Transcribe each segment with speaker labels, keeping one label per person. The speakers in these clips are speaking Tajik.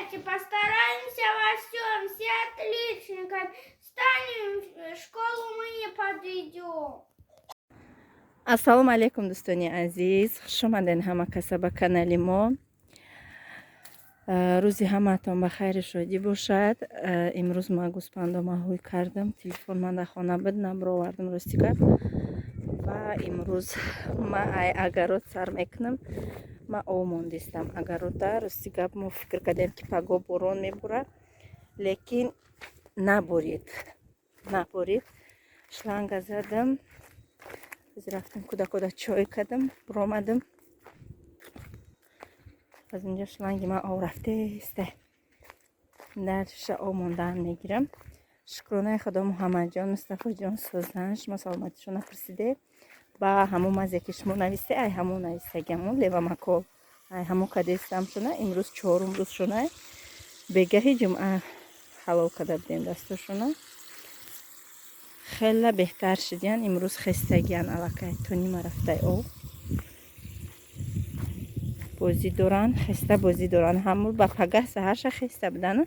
Speaker 1: Давайте постараемся во всем, все отличниками станем, школу мы не подведем.
Speaker 2: Ассалому алайкум, дӯстони азиз, хушомаден ҳама каса ба канали мо. Рӯзи ҳамаатон ба хайру шодӣ бошад. Имрӯз ма гӯспандома ҳуй кардам, телефон ман дар хона буд, набровардам, рости гап. Ва имрӯз ма ай огород сар мекунам. Ма об мондистам огорода. Рости гап, мо фикр кардем, ки паго борон мебура, лекин наборид, наборид. Шланга задам, рафтам, кӯдакода чой кардам, буромадам аз инҷо. Шланги ман об рафтеста, дарша об мондаам мегирам. Шукронаи Худо, Муҳаммадҷон, Мустафоҷон созан. Шумо саломатишон напурсиде. Ба ҳамон мазе, ки шумо нависте, ай ҳамон навистагиамон левомакол, ай ҳамон кадестам шуна. Имрӯз чорум рӯз шуна, бегаҳи ҷумъа ҳалол карда будем дастошуна. Хеле беҳтар шидиян, имрӯз хестагиян аллакай, то нима рафтай об. Бозӣ доранд, хеста бозӣ доранд. Ҳамун ба пагаҳ саҳарша хеста будан,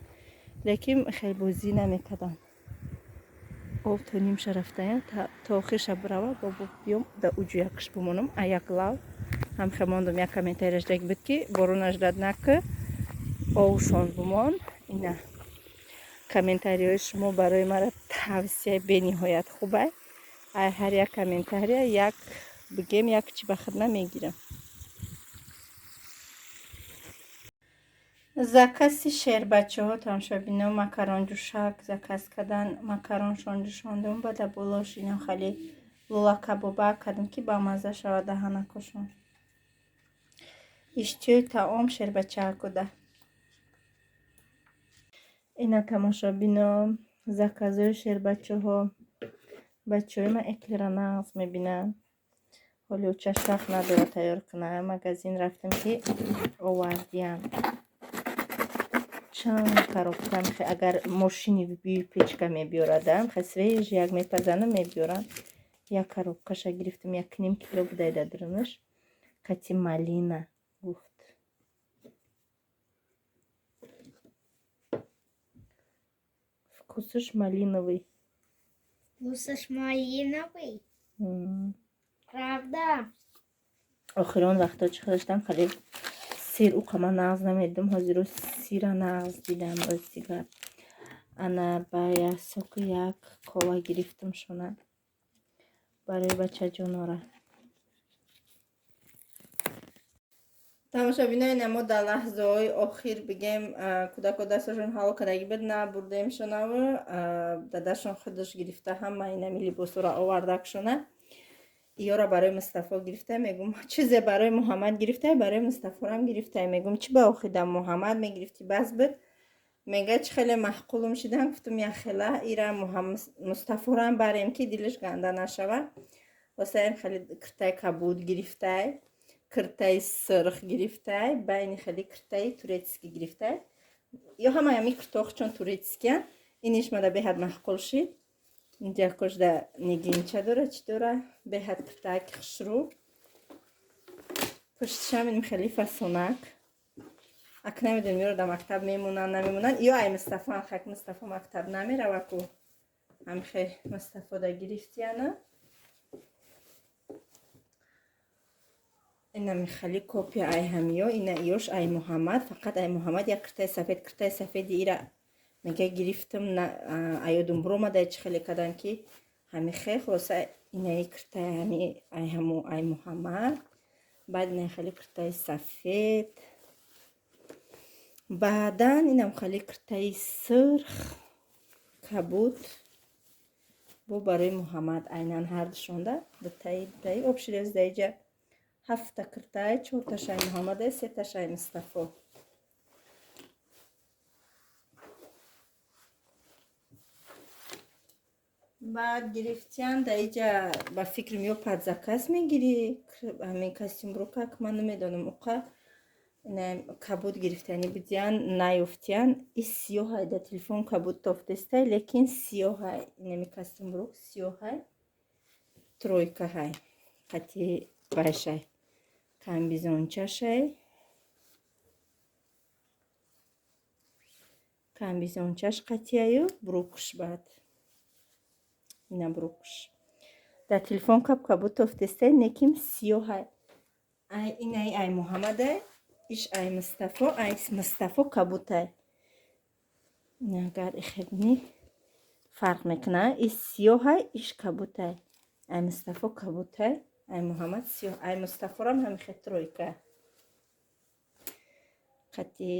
Speaker 2: лекин хел бозӣ намекарданд. Об то нимша рафтая, то охирша бирава, бобо биём да уҷу якш бимонам. А як лав ҳамхе мондум. Як комментарияш даг буд, ки боронаш дад наки, овшон бимон. Ина комментариҳои шумо барои мара тавсияи бениҳоят хубай. Ай ҳар як комментария як бигем, як чи ба хидма мегирам. Закази шербачаҳо, тамошобино, макарон ҷӯшак заказ кардан. Макароншон ҷӯшондум, бада болош ино хеле лула кабоба кардам, ки бамазза шавад даҳанакошон. Иштиҳои таом шербачаакуда. Ина, тамошобино, заказҳои шербачаҳо. Бачаҳои ман эклера нағз мебинанд. Ҳоли очаш вақт надора тайёр кунад. Магазин рафтем, ки овардиян чанд коробка. Агар мошини печка мебиёрадам, хе свежий як мепазану мебиёрам. Як коробкаша гирифтам, 1,5 кило будай дар дурунаш. Кати малина гуфт. Вкусаш малиновый.
Speaker 1: Вкусаш малиновый? Правда?
Speaker 2: Охирон вақто чӣ доштам, хеле сир уқа ман нағз намедидам, ҳозиро сира нағз дидам, рости гап. Ана ба як соку, як кола гирифтам шона барои бачаҷонора. Тамошобинои, намо дар лаҳзаҳои охир бигем, кӯдако дасташон ҳало кардагӣ буд, набурдем шонаву дадашон худаш гирифта, ҳамаи нами либосҳоро овардак шона. Иёра барои Мустафо гирифта, мегум, чизе барои Муҳаммад гирифта, барои Мустафорам гирифта. Мегум, чӣ ба охида Муҳаммад мегирифтӣ, бас буд. Мега, чӣ хеле маъқулум шидан. Гуфтум, яхела ира Мустафорам барем, ки дилаш ганда нашава. Васаем хеле киртаи кабуд гирифтай, киртаи сирх гирифтай, байни хеле киртаи турецкий гирифтай. Ё ҳамаи ҳами киртоқ чон турецкиян. Иниш мада беҳад маъқул шид. Инҷа кожда нигинча дора, чӣ дора, беҳад киртаки хушрӯ. Пуштишам иним хеле фасонак. Ак намедонем, ёро дар мактаб мемонанд, намемонанд. Ё ай Мустафоам, хак Мустафо мактаб намерава ку. Ҳамхе Мустафода гирифтияна. Инами хали копия ай ҳамиё, ина иёш ай Муҳаммад, фақат ай Муҳаммад як киртаи сафед, киртаи сафеди ира мега гирифтам, аёдум буромада, чӣ хеле кардам, ки ҳами хе. Хулоса, инаи киртаи ҳами ай ҳамо ай Муҳаммад, баъд инаи хали киртаи сафед, баъдан инам хали киртаи сирх, кабуд бо барои Муҳаммад, айнан ҳардушонда дутаи дутаи обширез. Даиҷа ҳафта киртай, чорташай Муҳаммаде, сеташай Мустафо. Баъд гирифтиян даиҷа, ба фикрам, ё под заказ мегирӣ ҳамин костюм брюкак, ман намедонам уқа. Кабуд гирифтани будиян, наёфтиян. И сиёҳай, да телефон кабуд тофтестай, лекин сиёҳай. Инами костюм брюк сиёҳай, тройкаҳай, қати байшай, комбизончашай. Комбизончаш қатияю брукш. Баъд ина брукш дар телефон каб-кабуд тофтестай, неким сиёҳай. Ай инай ай Муҳаммадай, иш ай Мустафо, ай Мустафо кабутай. Агар ихебинӣ, фарқ мекуна: иш сиёҳай, иш кабутай. Ай Мустафо кабутай, ай Муҳаммад сиёҳ. Ай Мустафорам ҳамихе тройка қати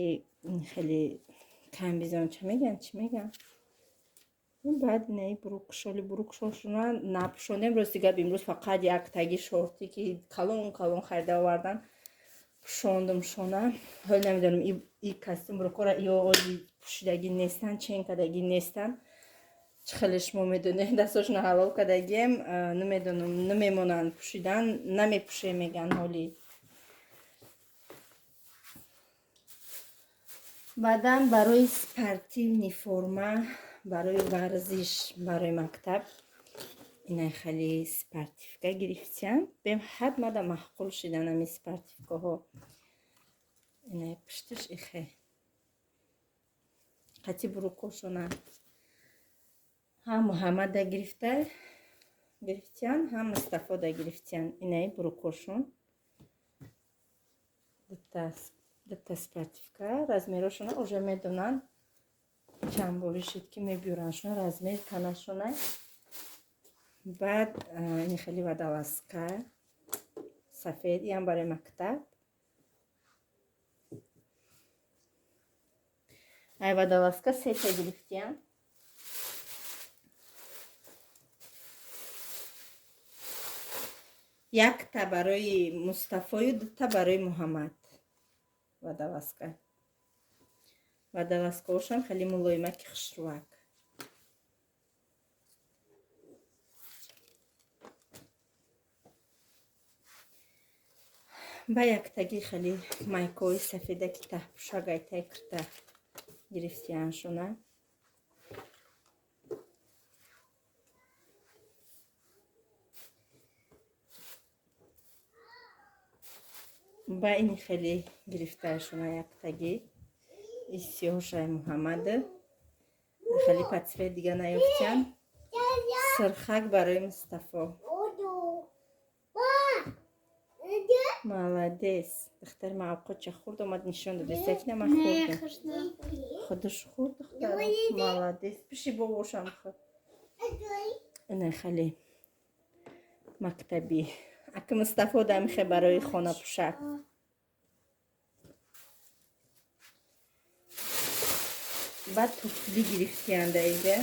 Speaker 2: хеле комбизонча меган, чӣ меган. Баъд инаи брукшоли, брукшошона напӯшондем. Рости гап, имрӯз фақат як таги шорти, ки калон калон харида овардан, пӯшондум шона. Ҳол намедонам, и костюм брукора ё ози пӯшидагӣ нестанд, чен кардагӣ нестанд. Чӣ хеле шумо медонед, дастошона ҳалол кардагием, намедонам, намемонанд пӯшидан, намепӯшем меган ҳоли. Баъдан барои спортивный форма, барои варзиш, барои мактаб инай хеле спортивка гирифтиям. Беҳад мада маъқул шидан ами спортивкаҳо. Инай пушташ ихе қати брукошона ҳам Муҳаммада гирифта гирифтиян, ҳам Мустафода гирифтиян. Инаи брукошон дута спортивка. Размерошона уже медонанд, чанд бори шид, ки мебиёрандшона, размер танашона. Баъд ини хеле водолазка сафед, иам барои мактаб. Ай водолазка сета гирифтиям. Якта барои Мустафою дута барои Муҳаммад водолазка. Водолазкаошам хеле мулоимаки, хушрӯак. Ба яктаги хеле майкаҳои сафедаки таҳпӯшак, айтай кирта гирифтияншона. Ба ини хеле гирифтаашона яктаги, и сиёҳшай Муҳаммад. Хеле под цвет дига наёфтиян. Сирхак барои Мустафо. Молодец, духтари ман овқотча хӯрд, омад нишон дод, сакина ман хӯрдам. Худаш хӯрд, духтарам, молодец. Пиши бобошам хӯрд. Ина хеле мактабӣ аки Мустафо дамихе барои хонапӯшак. Баъд туфли гирифтианда иҷа.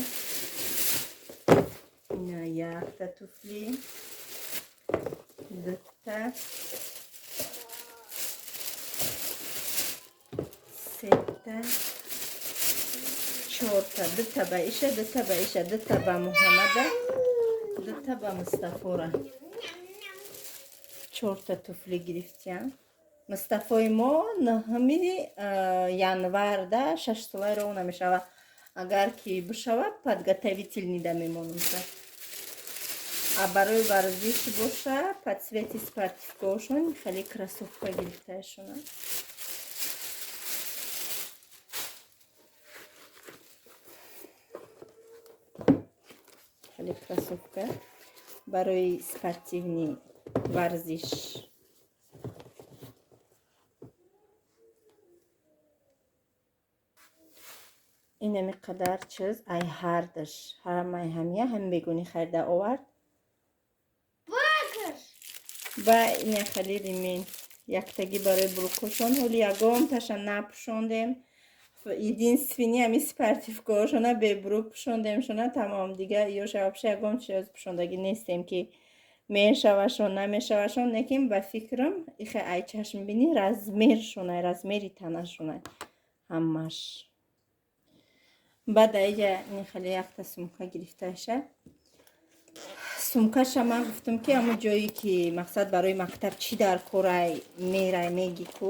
Speaker 2: Ина якта туфли, дута, сета, чорта. Дута ба иша, дута ба иша, дута ба Муҳаммада, дута ба Мустафора, чорта туфли гирифтиям. Мустафои мо 9-ҳуми январда 6 солаи роҳ намешавад. Агар ки бишавад, подготовительныйда мемонумша. А барои варзиш боша, под цвети спортивкаошон хеле кроссовка гирифтаашона. Хеле кроссовка барои спортивный варзиш. Инами қадар чиз ай ҳардаш, ҳамаи ҳамия ҳам бегунӣ харида овард. Ба ина хеле ремень яктагӣ барои брукошон. Ҳоли ягонташа напӯшондем. Единственный ҳами спортивкаошона бебрук пӯшондемшона, тамом. Дига ёша вообще ягон чиз пӯшондагӣ нестем, ки мешавашон, намешавашон. Лекин ба фикрам, ихе ай чашм бинӣ, размершонай, размери танашонай ҳамаш. Баъд аиҷа ин хеле якта сумка гирифташа. Сумкаша ман гуфтам, ки ҳамун ҷое, ки мақсад барои мактаб чӣ дар корай, мерай, меги ку,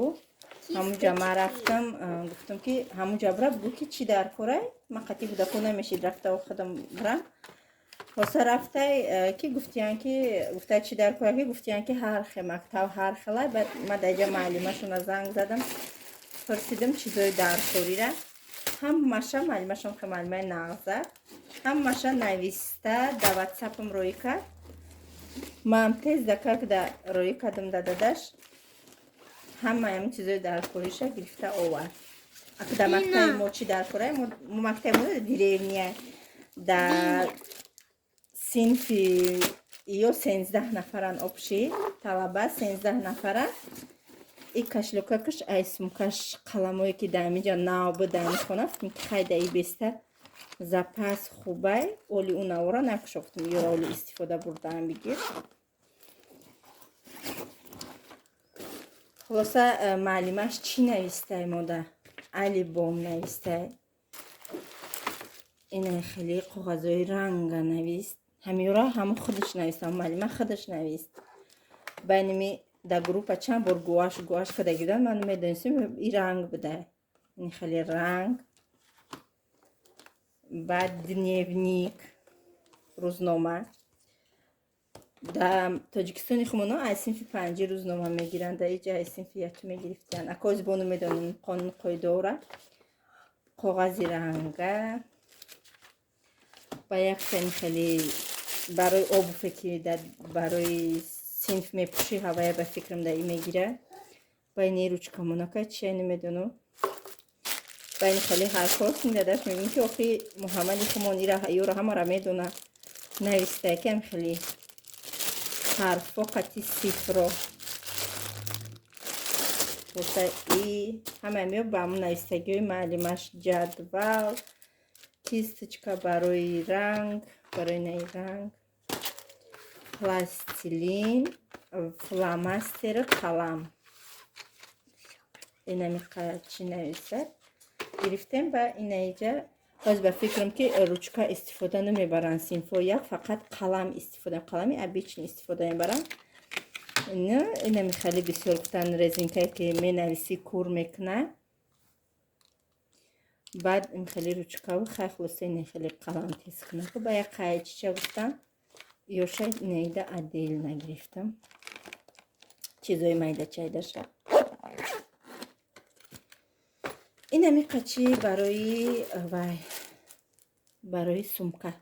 Speaker 2: ҳамунҷа ман рафтам, гуфтам, ки ҳамунҷа бира, бугӯ, ки чӣ дар корай. Ман қатъи кӯдако намешид рафта, худам бирам. Хоса рафтай, ки гуфтиян, ки гуфтай, чӣ дар корай, ки гуфтиян, ки ҳар хе мактаб ҳар хелай. Баъд ман даиҷа муаллимашона занг задам, пурсидам чизои даркорира. Ҳамаша муаллимашон ки муаллимаи нағза, ҳамаша нависта да ватсапам роӣ кард. Ман тез дакак да роӣ кардам да дадаш. Ҳама ҳамин чизои даркориша гирифта овард. Ака дар мактаби мо чӣ даркорай? Мо мактаби мо деревня, дар синфи ё 13 нафаран, общий талаба 13 нафаран. И кошелёкакаш, ай сумкаш қаламое ки дар ҳаминҷа нав буд дар ҳамин хона, гуфтем ки хай, даи беста запас хубай, оли ӯ навора накушо, гуфтем, ёра оли истифода бурдаам бигир. Хулоса, муаллимаш чӣ навистай мода? Алибом навистай. Ина хеле коғазҳои ранга навист. Ҳамёра ҳамо худаш навист, муаллима худаш навист. Байними дар группа чанд бор гуаш гуаш кардаги буданд, ман намедонистем и ранг буда. Ин хеле ранг. Баъд дневник, рӯзнома. Дар Тоҷикистони хумоно аз синфи панҷи рӯзнома мегиранд, дар иҷа аз синфи якум мегирифтиянд. Акози бону медонем қонун қоидаора. Коғази ранга ба як тани хеле барои обуве ки барои синф мепӯшӣ, ҳавая ба фикрам дар и мегира. Байни ручкамонака чия намедонам. Байни хеле ҳарфҳо дадаш мегӯем ки охи Муҳаммади хумон ира ёра ҳамара медона. Навистае ки ам хеле ҳарфҳо қати сифро. Боса и ҳама меё ба ҳамон навистагиҳои муаллимаш: ҷадвал, кисточка барои ранг, барои наи ранг, пластилин, фломастеру қалам. Инами чӣ нависад гирифтем. Ба инаиҷа ҳозир ба фикрам ки ручка истифода намебаранд синфҳо як, фақат қалам истифода, қалами обычный истифода мебаранд. Инами хеле бисёр гуфтан, резинкае ки менависӣ кур мекунад. Баъд ин хеле ручкаву хай, хулоса, ин хеле қалам тез кунад. Ба як қайчича гуфтам, ёша инаида отдельно гирифтам, чизои майдачайдаша. Инами қачи барои вай, барои сумка.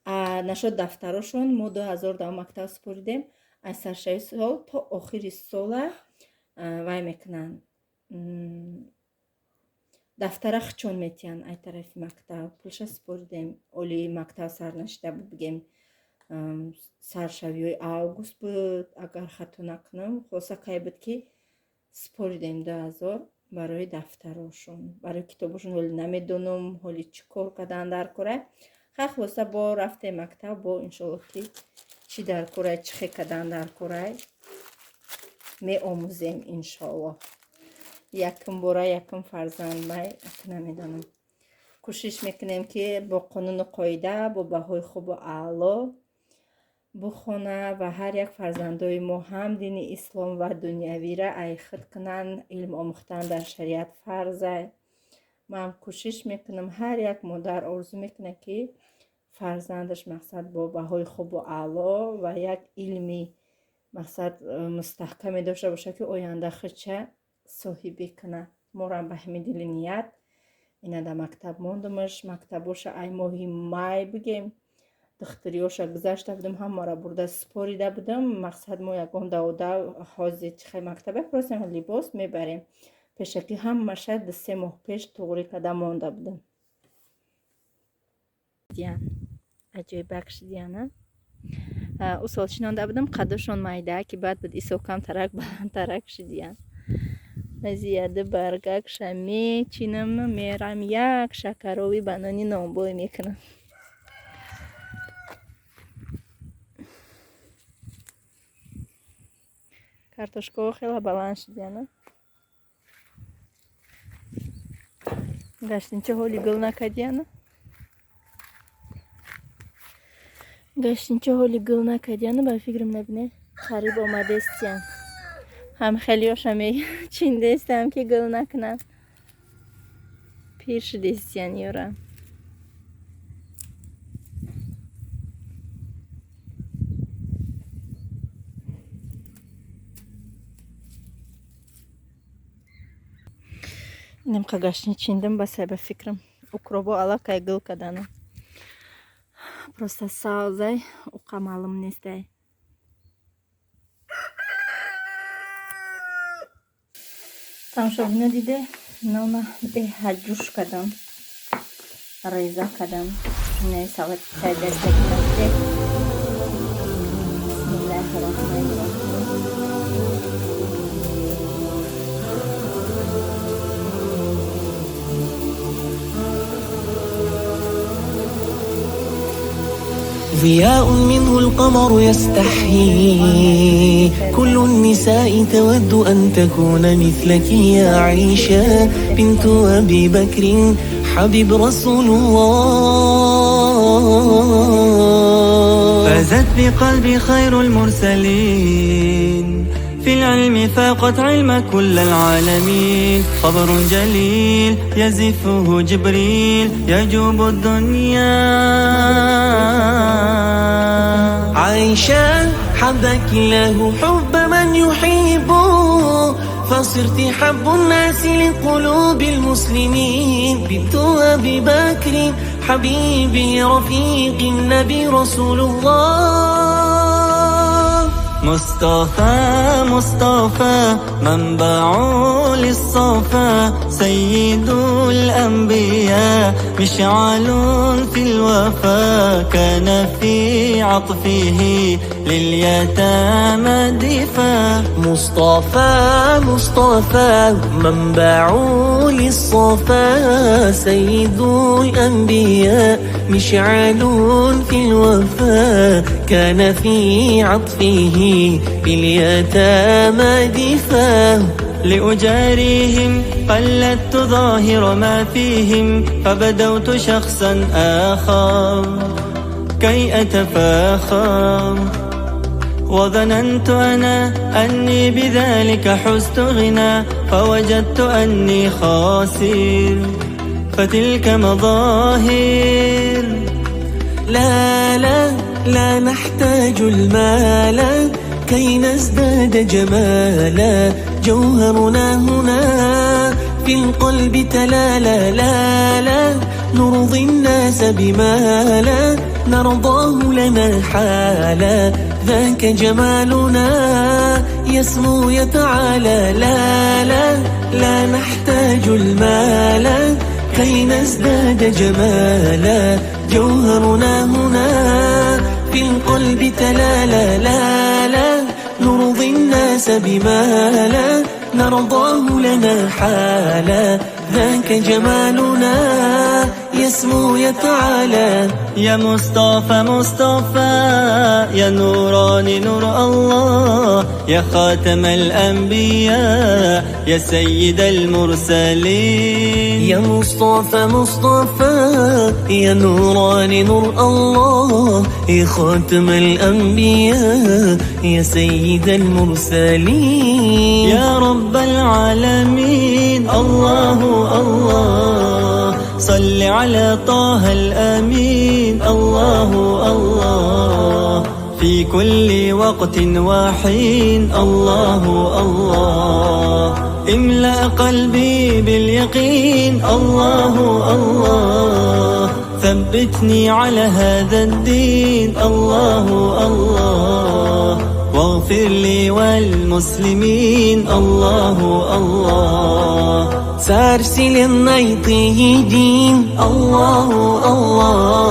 Speaker 2: Нашод дафтарошон мо 2000 дар мактаб супоридем, аз саршави сол то охири сола вай мекунанд, дафтара хчон метиҳанд ай тарафи мактаб. Пулша супоридем, оли мактаб сар нашида буд, бигем, саршавиҳои август буд, агар хато накунам. Хулоса, кай буд ки супоридем 2000 барои дафтарошон. Барои китобошон ҳоли намедонам, ҳоли чӣ кор кардан дар кора. Хай, хулоса, бо рафтем мактаб, бо иншоллоҳ ки чӣ дар корай, чӣ хе кардан дар корай меомӯзем иншоллоҳ. Якум бора, якум фарзандмай, ака намедонам. Кӯшиш мекунем ки бо қонуну қоида, бо баҳои хубу аъло бухона ва ҳар як фарзандои мо ҳам дини ислом ва дунявира айхид кунанд. Илм омӯхтан дар шариат фарзай. Ман кӯшиш мекунам, ҳар як модар орзу мекунад ки фарзандаш мақсад бо баҳои хубу аъло ва як илми мақсад мустаҳкаме дошта бошад, ки оянда худша соҳибӣ кунад. Морам ба ҳамин дили ният ина дар мактаб мондумаш. Мактабоша ай моҳи май бигем, духтуриёша гузашта будам, ҳамаро бурда супорида будам. Мақсад мо ягон давода ҳозир чихе мактаба просто либос мебарем. Пешакӣ ҳамаша 2-3 моҳ пеш туғрӣ карда монда будам. Аҷоибак шидияна. Усол шинонда будам, қадошон майда ки баъд буд, исо камтарак баландтарак шидиян. Зияды баргакша мечинам, мерам, як шакарови ба нони нонбой мекунам. Картошкаҳо хеле баланд шидияна. Гаштинча ҳоли гул накардияна. Гаштинча ҳоли гул накардияна, ба фикрам набине қариб омадестиян. Ҳам хелиёша мечиндестам ки гул накунанд. Пир шудестиян ёра. Инамқа гашни чиндам, басай, ба фикрам, укробо аллакай гул кадану. Просто савзай, уқа маълум нестай. Тамошобино, диде, нона беҳад ҷӯш кардам, реза кардам. Инаи салати чай дастагидам. Бисмиллаҳи роҳмани роҳим.
Speaker 3: ضياء منه القمر يستحيي، كل النساء تود أن تكون مثلك يا عائشة بنت أبي بكر حبيب رسول الله.
Speaker 4: فازت بقلب خير المرسلين، في العلم فاقت علم كل العالمين. خبر جليل يزفه جبريل يجوب الدنيا.
Speaker 3: عائشة حبك الله حب من يحبه، فصرت حب الناس لقلوب المسلمين. بنت أبي بكر حبيبي رفيق النبي رسول الله.
Speaker 4: مصطفى مصطفى منبع للصفا، سيد الأنبياء مشعل في الوفا. كان في عطفه لليتامى دفا.
Speaker 3: مصطفى مصطفى منبع للصفا، سيد الأنبياء مشعل في الوفا. كان في عطفه لليتامى دفا.
Speaker 4: لأجاريهم قلدت ظاهر ما فيهم، فبدوت شخصا آخر كي أتفاخر. وظننت أنا أني بذلك حزت غنى، فوجدت أني خاسر فتلك مظاهر.
Speaker 3: لا لا لا نحتاج المال كي نزداد جمالا، جوهرنا هنا في القلب تلالا. لا لا نرضي الناس بما لا نرضاه لنا حالا، ذاك جمالنا يسمو يتعالى. لا لا لا نحتاج المال كي نزداد جمالا، جوهرنا هنا في القلب تلالا. لا لا نرضي الناس بما لا نرضاه لنا حالا، ذاك جمالنا يسمو يتعالى.
Speaker 4: يا مصطفى مصطفى يا نوران نور الله، يا خاتم الأنبياء يا سيد المرسلين.
Speaker 3: يا مصطفى مصطفى يا نوران نور الله، يا خاتم الأنبياء يا سيد المرسلين.
Speaker 4: يا رب العالمين الله الله، صل على طه الأمين. الله الله في كل وقت وحين. الله الله املأ قلبي باليقين. الله الله ثبتني على هذا الدين. الله الله واغفر لي والمسلمين. الله الله
Speaker 3: سارسل النيطيين. الله الله.